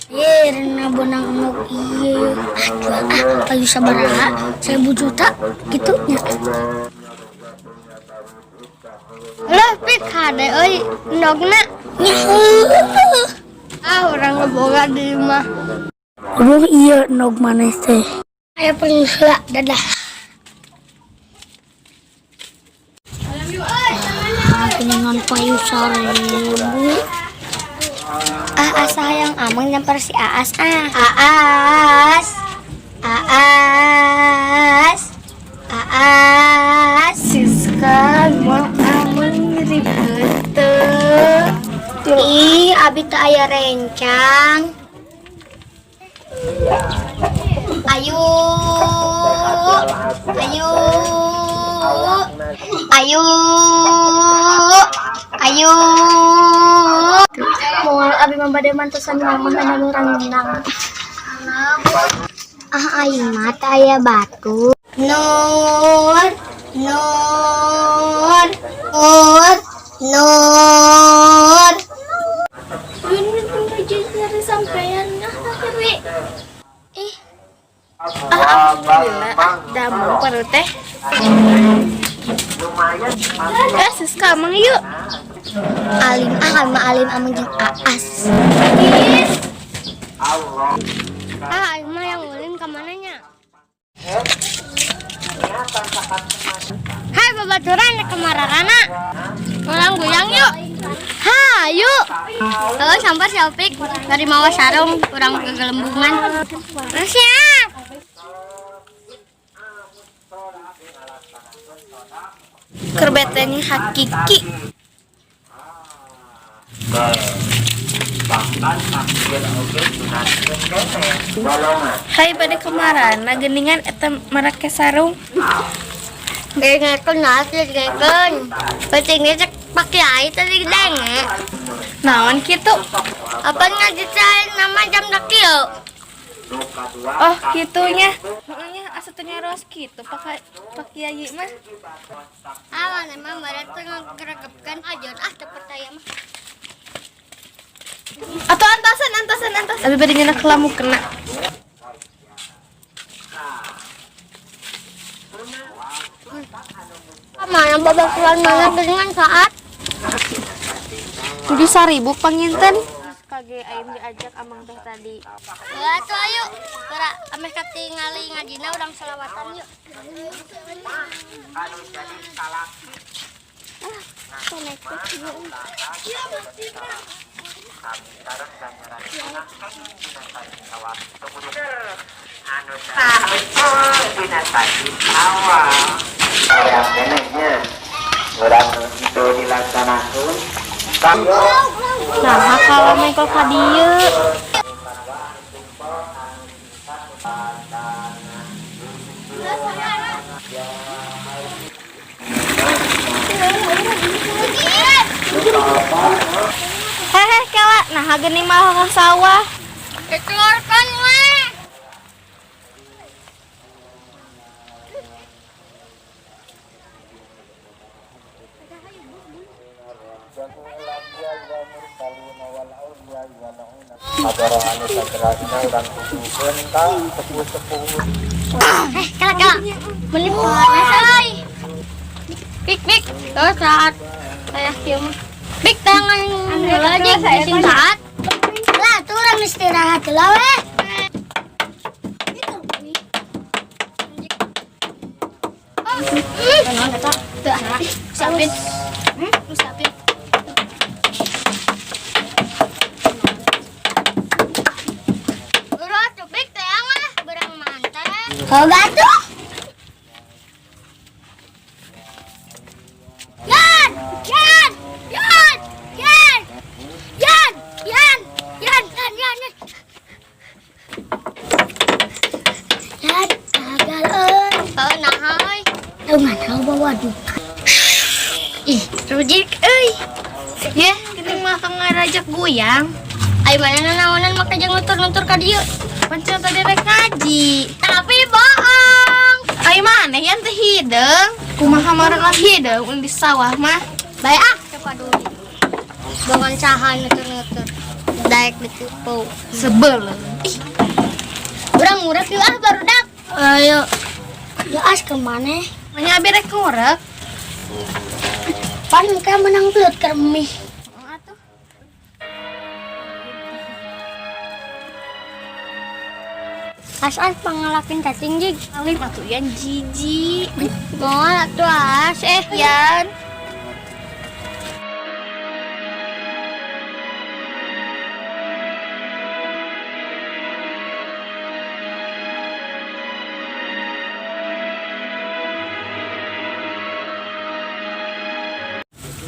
Ye, rena benang endog ieu. Ah, jual ah, payu sabaraha? 1.000 juta gitu nya. Loh, Pik, hade euy endogna. Nya heueuh. Ah, urang ngeboga di imah. Aduh, iya endog maneh teh. Aya heula, dadah. Ah, geningan payu 1.000. Ah, asa hayang ameng nyampar si Aas ah. Aas. Aas. Aas. Siska, mau ameng ribet teu. Ih, abi teh aya rencang. Ayo. Ayo. Ayo. Ayo. Moal abi mah bade mantosan mama anu ranginang. Ah, aing mah teu aya batu. Nur, Nur, Nur, Nur. Ini pun nyari sampean nah akhirnya. Ih, Alhamdulillah, ah, damang perut teh. Eh, Siska, ameng yuk. Alim ah, mah alim ameng jeung Aas. Ah, aing mah yang ulin ka mana nya? Hai babaturan kemararana. Urang goyang yuk. Hayu. Halo, sampai si Opik dari mawa sarung kurang kegelembungan. Siap. Kerbetenya hakiki. Hai pada kemarin, geningan eta marake sarung. Dengekeun asli dengekeun. Pentingnya cek pakai air tadi denge. Naon kitu? Apa ngaji nama jam kieu? Oh, kitunya. Heeh, asa teu nyaros kitu pak Pak Kiai mah. Ah, mana mah mereka tuh ngegeregepkeun aja ah teu percaya mah. Atau antasan antasan antasan. Abi bade nyenak lamu kena. Mana babaturan mana dengan saat 7.000 panginten. Kage aing diajak amang teh tadi. Ya tuh ayo, geura ameh katingali ngajina urang selawatan yuk. Nah, kalau mengko ka dieu. Hehe, kela, nah geuning mah ka sawah. Dikeluarkan we. Eh, kela kela. Beli panas euy. Pik pik. Terus saat kayak kieu mah. Pik tangan heula jeung sing saat. Lah, tuh urang istirahat heula we. Siapin. Siapin. Udah tupik teh ah, berang mantan. Kau batu? Yan! Yan! Yan! Yan! Yan! Yan! Yan! Yan! Yan! Yan! Yan! Gagal euy. Oh, nah euy. Tahu nggak tahu bawa duka. Ih, rujik euy. Yeh, geuning mah ka ngarajak goyang. Ai mana naonan make jeung nutur-nutur ka dieu. Pancen tadi rek ngaji. Tapi bohong. Ai maneh yang teh hideung. Kumaha meureun lah hideung ulin di sawah mah. Baik ah, cepat dulu. Bangun saha nutur-nutur. Daek ditipu. Sebel. Ih. Urang ngurek yuk ah barudak. Ayo. Ya as kemana? Manya abi rek ngurek. Pan muka menang belut kermih. Oh, atuh. As as pangalakin cacing jig. Alim atuh Yan jijik. Moal atuh as eh. Yan.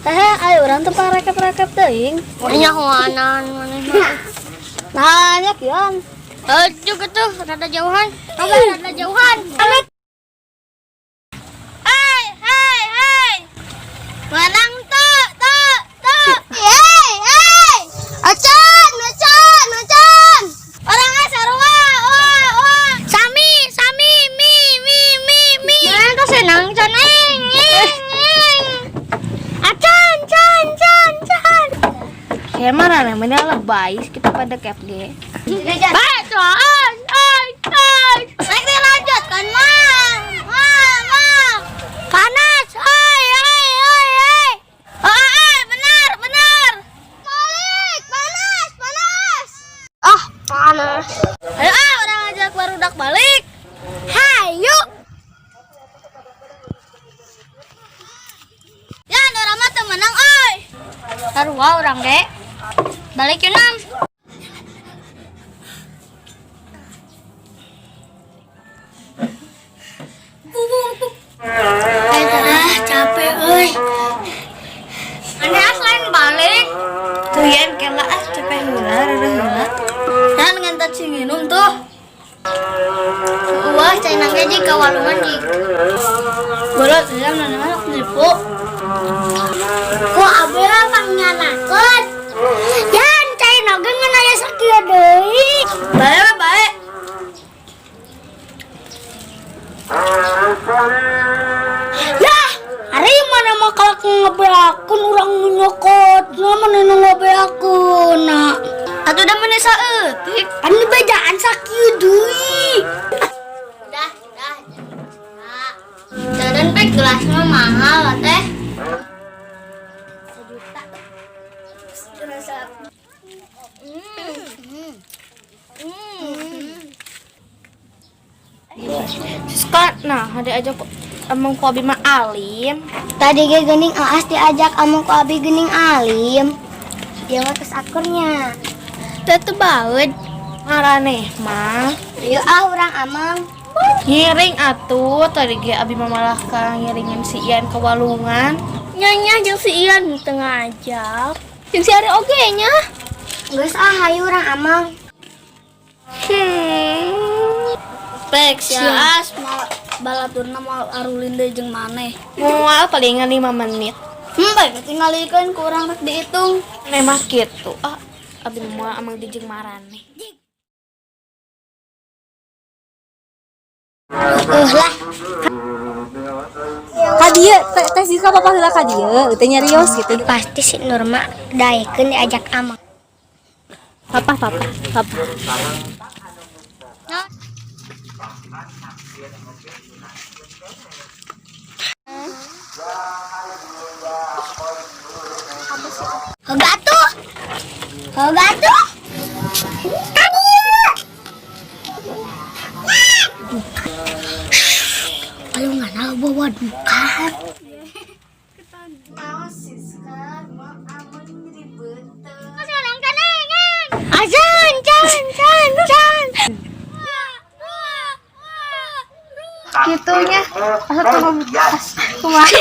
Hehe, ayo urang teu parekep-rekep teuing. Nyahoanan maneh mah. Nah, nya kian. Eh, juga tuh rada jauhan. Coba rada jauhan. Hei, hei, hei. Menang tuh, tuh, tuh. Hei, hei. Acan, acan, acan. Orangnya sarua, wah, wah. Sami, sami, mi, mi, mi, mi. Nah, tuh senang, can, eng, eng, eng. Acan, can, can, can. Kayak mana namanya lebay kita pada cap ge. Bacaan, ay, ay. Naik dilanjutkan, mah, mah, mah. Panas, ay, ay, ay, ay. Oh, ay, benar, benar. Balik, panas, panas. Ah, panas. Ayo, ah, orang ajak barudak balik. Hayu. Ya, orang mah teu menang, oi. Sarua urang ge. Balik yuk, Nam. Ah, capek euy. Aneh selain balik. Tuh Yan kela ah capek heula rada heula. Dan ngentot si minum tuh. Wah, cai nangge jig ka walungan jig. Bolot ya mana mana nipu. Ku abi mah pangyanakeun. Yan, cai noge ngan aya sakieu deui. Bae we, bae. Yah, ari mana mah kalak ngebeakeun urang nu nyokot, nah mana nu ngebeakeun na. Atuh da meuni saeutik. Pan bejaan sakieu deui. Udah, udah. Nah, dan pek gelas mah mahal lah teh. Sejuta. Siska, nah ada aja kok emang ku abi mah alim. Tadi ge geuning Aas diajak amung ku abi geuning alim. Dia mah geus akurnya. Teh teu baeud. Maraneh mah Yuk ah urang amang. ngiring atuh tadi ge abi mah malah ka ngiringin si Ian ke walungan. Nyonya jeung si Ian teu ngajak. Jeung si Ari oge nya. Geus ah hayu urang amang. Pek si Aas mal balaturna moal arulin deui jeung maneh. Moal palingan 5 menit. Baik tinggalikeun ku urang rek diitung. Memang gitu. Ah, abi moal amang di jeung maraneh. Lah. Ka dieu teh teh Siska papa heula ka dieu teh nyarios gitu. Pasti si Nurma daekeun diajak amang. Papa, papa, papa. Hoga atuh. Hoga atuh. Palungan bawa duka. Azan, can, can, can. Gitunya. Asa tuh kumaha.